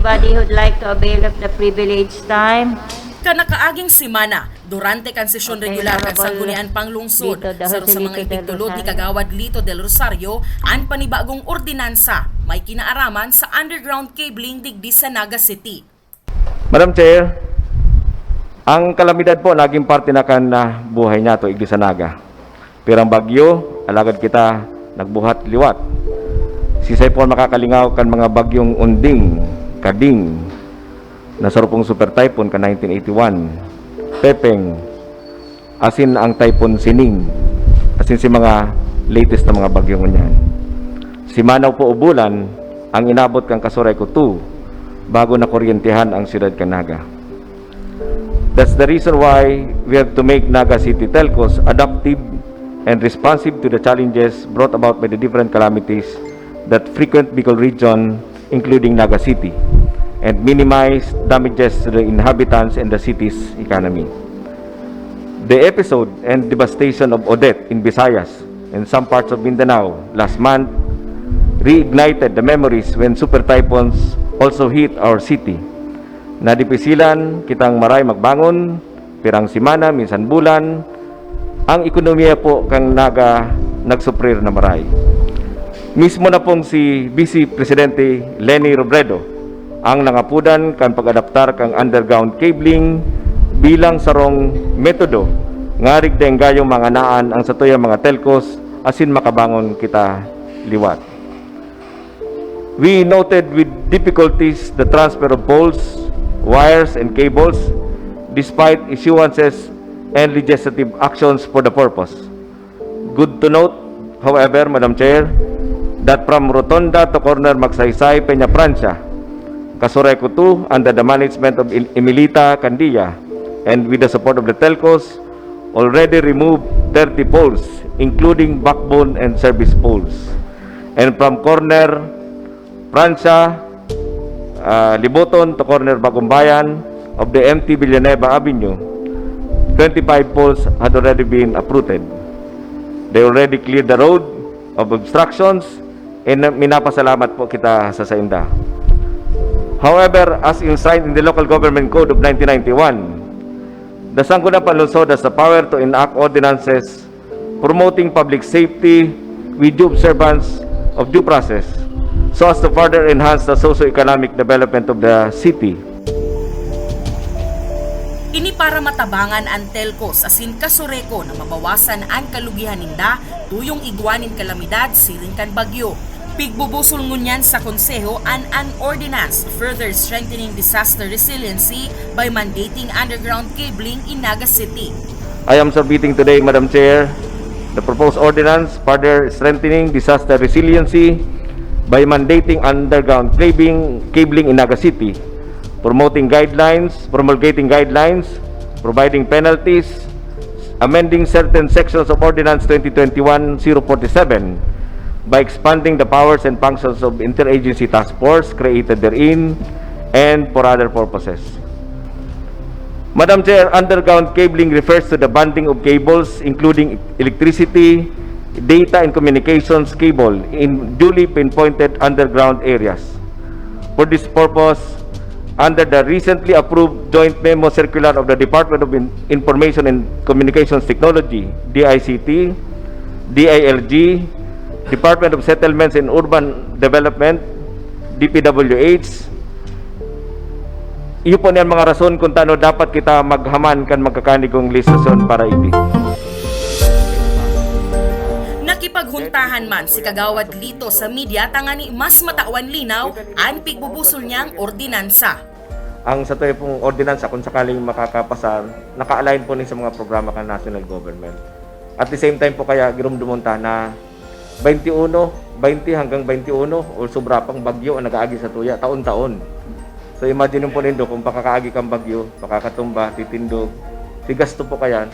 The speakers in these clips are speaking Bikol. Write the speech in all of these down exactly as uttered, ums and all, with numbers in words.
Anybody who'd like to avail of the privilege time? Kan nakaaging semana, durante kan sesyon regular kan Sangguniang Panglungsod, saro sa mga ipigtulod ni Kagawad Lito Del Rosario an panibagong ordinansa may kinaaraman sa underground cabling digdi sa Naga City. Madam Chair, ang kalamidad po naging parte na kan ah, buhay niyato igdi sa Naga. Pirang bagyo, alagad kita nagbuhat liwat. Sisay po ang makakalingaw kan mga bagyong Unding, Kading, na sarupong super typhoon kan nineteen eighty-one, Pepeng, asin ang Typhoon Sining, asin si mga latest na mga bagyo ngunyan. Si Manaw po o Bulan ang inabot kan Kasuray Kutu bago nakuryentehan ang siyudad kan Naga. That's the reason why we have to make Naga City Telcos adaptive and responsive to the challenges brought about by the different calamities that frequent Bicol region, including Naga City, and minimize damages to the inhabitants and the city's economy. The episode and devastation of Odette in Visayas and some parts of Mindanao last month reignited the memories when super typhoons also hit our city. Nadipisilan kitang maray magbangon, pirang semana, minsan bulan, ang ekonomiya po kan Naga nagsuprir na maray. Mismo na pong si Vice Presidente Leni Robredo ang nangapodan kan pag-adaptar kan underground cabling bilang sarong metodo ngarig dai gayong manganaan ang satuyang mga telcos asin makabangon kita liwat. We noted with difficulties the transfer of poles, wires, and cables despite issuances and legislative actions for the purpose. Good to note, however, Madam Chair, that from Rotonda to corner Magsaysay, Peña Francia, Kasuray Kutu under the management of Emilita Candia and with the support of the telcos, already removed thirty poles, including backbone and service poles. And from corner Francia, uh, Liboton to corner Bagumbayan of the M T Villanueva Avenue, twenty-five poles had already been uprooted. They already cleared the road of obstructions and minapasalamat po kita sa sainda. However, as enshrined in the Local Government Code of nineteen ninety-one, the Sangguniang Panlungsod has the power to enact ordinances promoting public safety with due observance of due process so as to further enhance the socio-economic development of the city. Ini para matabangan an telcos asin Kasureco na mabawasan an kalugihan ninda tuyong igwa nin kalamidad siring kan bagyo. Pigbubusol ngunyan sa Konseho an an ordinance further strengthening disaster resiliency by mandating underground cabling in Naga City. I am submitting today, Madam Chair, the proposed ordinance further strengthening disaster resiliency by mandating underground cabling, cabling in Naga City, promoting guidelines, promulgating guidelines, providing penalties, amending certain sections of Ordinance twenty twenty-one zero forty-seven by expanding the powers and functions of interagency task force created therein and for other purposes. Madam Chair, underground cabling refers to the bonding of cables including electricity, data and communications cable in duly pinpointed underground areas. For this purpose, under the recently approved joint memo circular of the Department of In- Information and Communications Technology, D I C T, D I L G, Department of Settlements and Urban Development, D P W H, iyo po niyan mga rason kung tano dapat kita maghaman kan magkakanigong lehislacion para idi. Nakipaghuntahan man si Kagawad Lito sa media tangani mas matawan linaw an pigbubusol niyang ordinansa. Ang satuya pong ordinansa, kung sakaling makakapasar, naka-align po ni sa mga programa kan national government. At the same time po kaya, girumdumon ta na twenty-one, twenty hanggang twenty-one o sobra pang bagyo ang nag-aagi satuya, taon-taon. So imagine po nindo kung pakakaagi kang bagyo, pakakatumba, titindog, si gasto po kaya,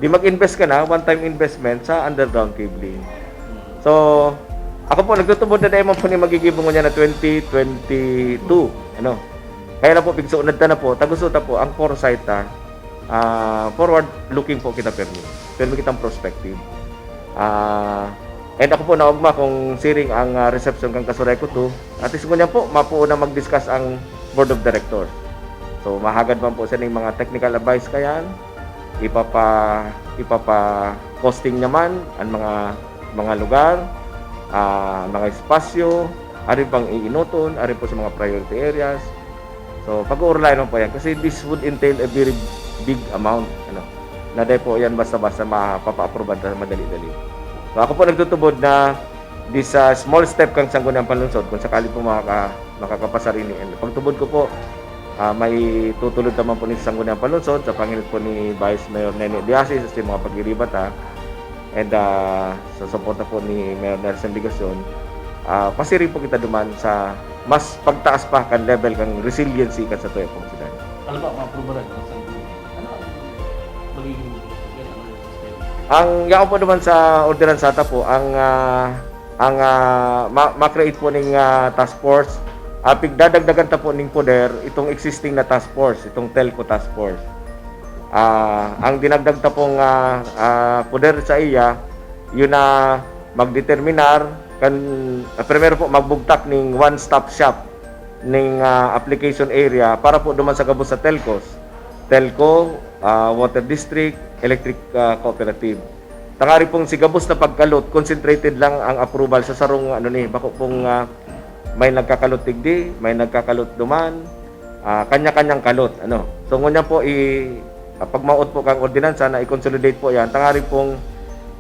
di mag-invest ka na, one-time investment sa underground cabling. So, ako po, nagtutubod na dahil man po ni magigibo niya na twenty twenty-two. Ano? Kaya lang po, pigsuunad ta na po, taguso ta po, ang foresight ta, ah, forward looking po kita permi. Permi kitang prospective. Ah, and ako po naugma kung siring ang ah, reception kang Kasuray Kuto. At least ngunyan po, mapuo na mag-discuss ang Board of Directors. So, mahagad man po siya ning mga technical advice kayan, ipapa-, ipapa-costing niya man ang mga, mga lugar, ah, mga espasyo, ari pang iinoton, ari po sa mga priority areas. So, pag-uurlayan man po yan kasi this would entail a very big amount, ano, na di po yan basta-basta mapapa-approvean ta madali-dali. So, ako po nagtutubod na this, ah, small step kan Sangguniang Panlungsod, kung sakali po makaka-, makakapasar ini, and pagtubod ko po, ah, maitutulod naman po ni Sangguniang Panlungsod sa panginot po ni Vice Mayor Nene Diasis sa mga pag-iriba ta, and, ah, sa suporta po ni Mayor Nelson Legacion, ah, pasiring po kita duman sa mas pagtaas pa kan level kan resiliency kan sa tuya pong syudad. Ano ba, maaprubaran ng Sangguniang? Ano ang magiging, ano yung sistema? Ang yaon po naman sa ordinansa ta po, ang, ah, ang, ah, ma-, ma-create po ning, ah, task force, ah, pigdadagdagan ta po ning poder itong existing na task force, itong telco task force. Ah, ang dinagdag ta pong, ah, ah, poder sa iya, yun na magdeterminar kan, ah, primero po, magbugtak ning one-stop shop ning, ah, application area para po duman sa gabos sa telcos, telco, ah, water district, electric, ah, cooperative. Tangari pong si gabos na pagkalot, concentrated lang ang approval sa sarong, ano ni, bako pong, ah, may nagkakalot digdi, may nagkakalot duman, ah, kanya-kanyang kalot, ano. So, ngunyan po, i-, ah, pagmaot po kang ordinansa na i-consolidate po yan, tangari pong,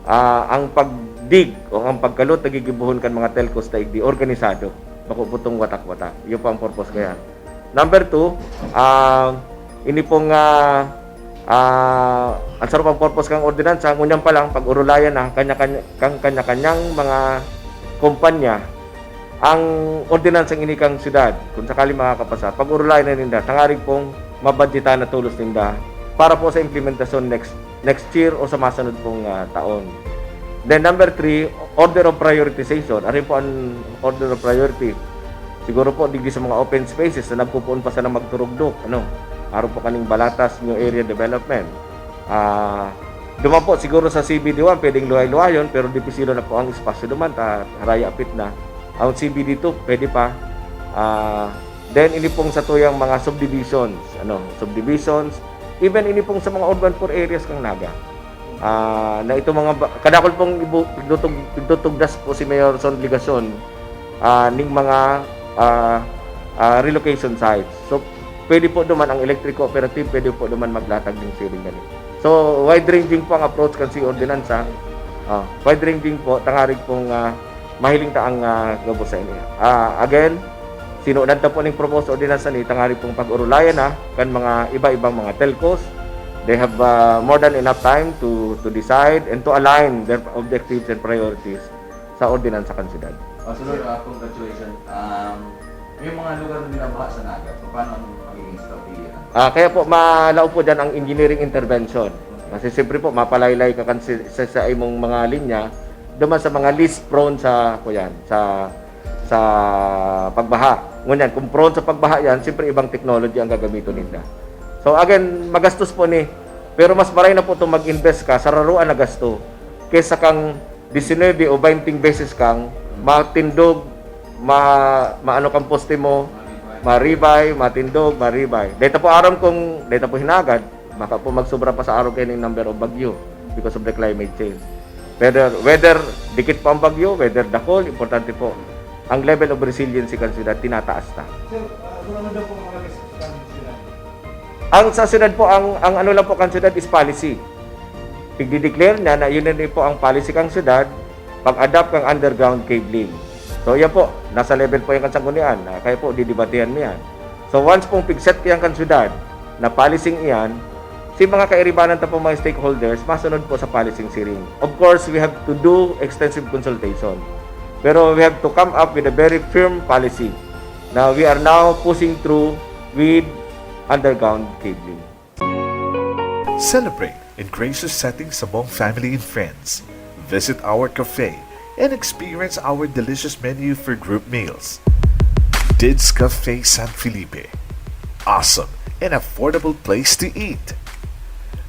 ah, ang pagdig o ang pagkalot nagigibohon kan mga telcos na igdi organisado. Bako po tong watak-watak. Yun po ang purpose ko yan. Number two, ah, ini pong, ah, ah, ang sarong pang purpose kang ordinansa, ngunyan pa lang, pag-urulayan na, kanya-kanya, kang kanya-kanyang mga kumpanya, ang ordinansang ini kang syudad, kung sakali makakapasa, pag-urulayan na ninda, tangarig pong mabadyetan na tulos ninda para po sa implementasyon next, next year o sa masunod pong, ah, taon. Then number three, order of prioritization. Ano po ang order of priority? Siguro po, digdi sa mga open spaces na nagpupuon pa sana magturugdok, ano? Araw po kaning Balatas, New Area Development. Ah, duman po, siguro sa C B D one, pwedeng luhay-luhayon, pero dipisilo na po ang espasyo duman, ta haraya apit na. Ang C B D two, pwede pa. Ah, then, ini pong sa tuyang mga subdivisions, ano, subdivisions, even ini pong sa mga urban poor areas kang Naga. Ah, na itong mga ba-, kadakol pong ibu-, pigtutug-, pigtutugdas po si Mayor Son Legacion, ah, ning mga, ah, ah, relocation sites. So, pwede po duman ang electric cooperative, pwede po duman maglatag ning sharing gani. So, wide-ranging po ang approach kan si ordinansa. Ah, wide-ranging po, tangarig pong, ah, mahiling ta ang, ah, gabos sa ini. Ah, again, sinudan ta po ning proposed ordinansa ni, tangarig pong pag-urulayan na kan mga iba-ibang mga telcos. They have, ah, more than enough time to, to decide and to align their objectives and priorities sa ordinansa kan syudad. Oh, Sir, ah, congratulations. Um, may mga lugar na binabaha sa Naga. So, paano ang pagiging strategiya? Ah, kaya po, malao po dyan ang engineering intervention. Kasi siyempre po, mapalaylay ka kan si-, sa, sa imong mga linya, duman sa mga least prone sa, kuyan, sa, sa pagbaha. Ngunyan, kung prone sa pagbaha yan, siyempre ibang technology ang gagamiton ninda. So again, magastos po ni, pero mas maray na po itong mag-invest ka sa raruan na gasto kesa kang disinuybe o baynting beses kang matindog, ma-, maano kang poste mo, maribay, matindog, maribay. Dahil ta po aram kung, dahil ta po hinagad, baka po magsobra pa sa araw kayo ng number of bagyo because of the climate change. Whether, whether dikit pa ang bagyo, whether dakol, importante po, ang level of resiliency kan syudad, tinataas na. Sir, ah, so ano daw po ang mga resources ng syudad? Ang sa syudad po, ang, ang ano lang po kan syudad is policy. Pigdi-declare niya na yun na rin po ang policy kang syudad, pag-adopt kang underground cabling. So, yan po, nasa level po yan kan sanggunian. Ah, kaya po, didebatehan mo yan. So, once pong pigset ko yan kan syudad, na policing iyan, si mga kairibanan ta po mga stakeholders, masunod po sa policing siring. Of course, we have to do extensive consultation. Pero we have to come up with a very firm policy na we are now pushing through with underground cabling. Celebrate in gracious settings among family and friends. Visit our cafe and experience our delicious menu for group meals. Dids Cafe San Felipe. Awesome and affordable place to eat.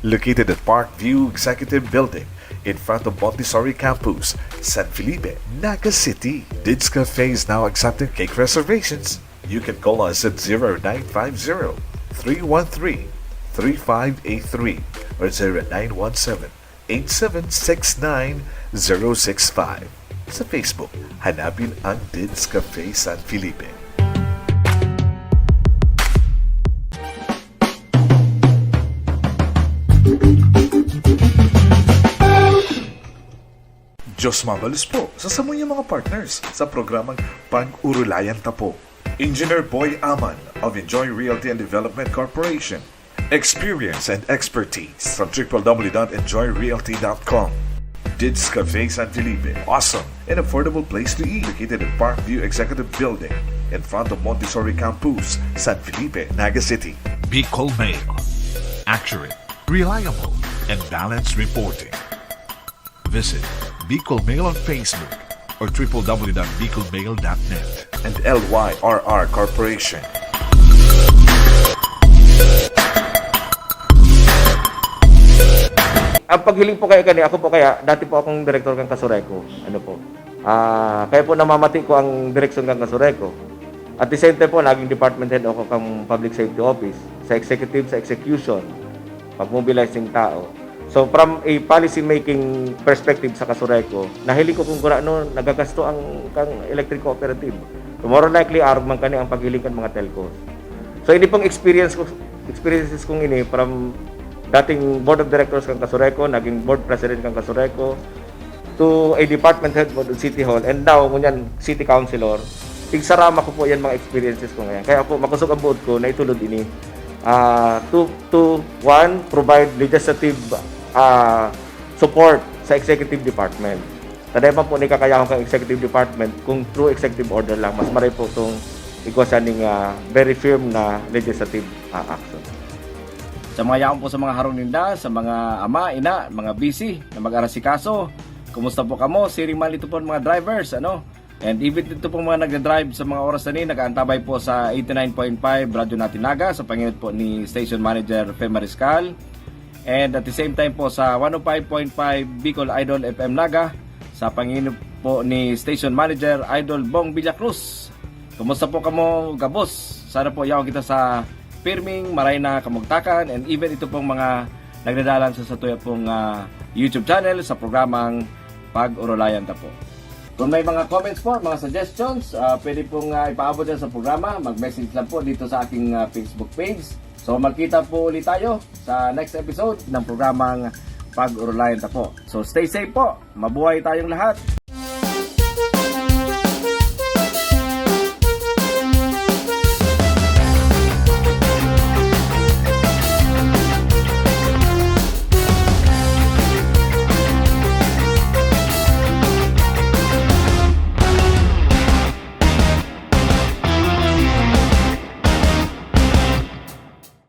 Located at Park View Executive Building, in front of Montessori Campus, San Felipe, Naga City. Dids Cafe is now accepting cake reservations. You can call us at zero nine five zero, three one three, three five eight three or zero nine one seven, eight seven six nine, zero six five. Sa Facebook, hanapin ang Dids Cafe San Felipe. Diyos mabalos po sa samuyang mga partners sa programang Pag-urulayan Ta Po. Engineer Boy Aman of Enjoy Realty and Development Corporation. Experience and expertise from triple w dot enjoy realty dot com. Dids Cafe San Felipe. Awesome and affordable place to eat. Located in Parkview Executive Building, in front of Montessori Campus, San Felipe, Naga City. Bicol Mail. Accurate, reliable, and balanced reporting. Visit Bicol Mail on Facebook or triple w dot bicol mail dot net. And L Y R R Corporation. Ang paghiling po kaya kani, ako po kaya, dati po akong direktor kan Casureco. Ano po? Ah, kaya po namamati ko ang direksyon kan Casureco. At the same time po, naging department head ako kan Public Safety Office, sa executive, sa execution, pag-mobilize ng tao. So, from a policy making perspective sa Casureco, nahiling ko kung kurano nagagasto ang kang electric cooperative. So, more likely, arog man kani ang paghiling kan mga telcos. So, ini pong experience ko, experiences kong ini from dating board of directors kan Casureco, naging board president kan Casureco, to a department head po ng City Hall, and now, ngunyan, City Councilor, pigsarama ko po yan mga experiences ko ngayon. Kaya ako, makosog ang buod ko na itulod ini. Ah, to, to, one, provide legislative ah, support sa executive department. Tadayan man po ni kakayahon kan executive department, kung through executive order lang, mas maray po itong igwa siya ning ah, very firm na legislative ah, action. Sa mga yaon po sa mga harong ninda, sa mga ama, ina, mga busy na mag-arasikaso, kumusta po kamo? Siring man ito po mga drivers, ano? And even ito pong mga nagdadrive sa mga oras na ni, nag-aantabay po sa eighty-nine point five Radyo Natin Naga sa panginot po ni Station Manager Fe Mariscal. And at the same time po sa one oh five point five Bicol Idol F M Naga sa panginot po ni Station Manager Idol Bong Villacruz. Kumusta po kamo, gabos? Sana po yaon kita sa pirming maray na kamugtakan, and even ito pong mga nagdadalan sa satuya pong ah, YouTube channel sa programang Pag-urulayan Ta Po. Kung may mga comments po, mga suggestions, ah, pwede pong ah, ipaabot yan sa programa. Mag-message lang po dito sa aking ah, Facebook page. So magkita po ulit tayo sa next episode ng programang Pag-urulayan Ta Po. So stay safe po. Mabuhay tayong lahat.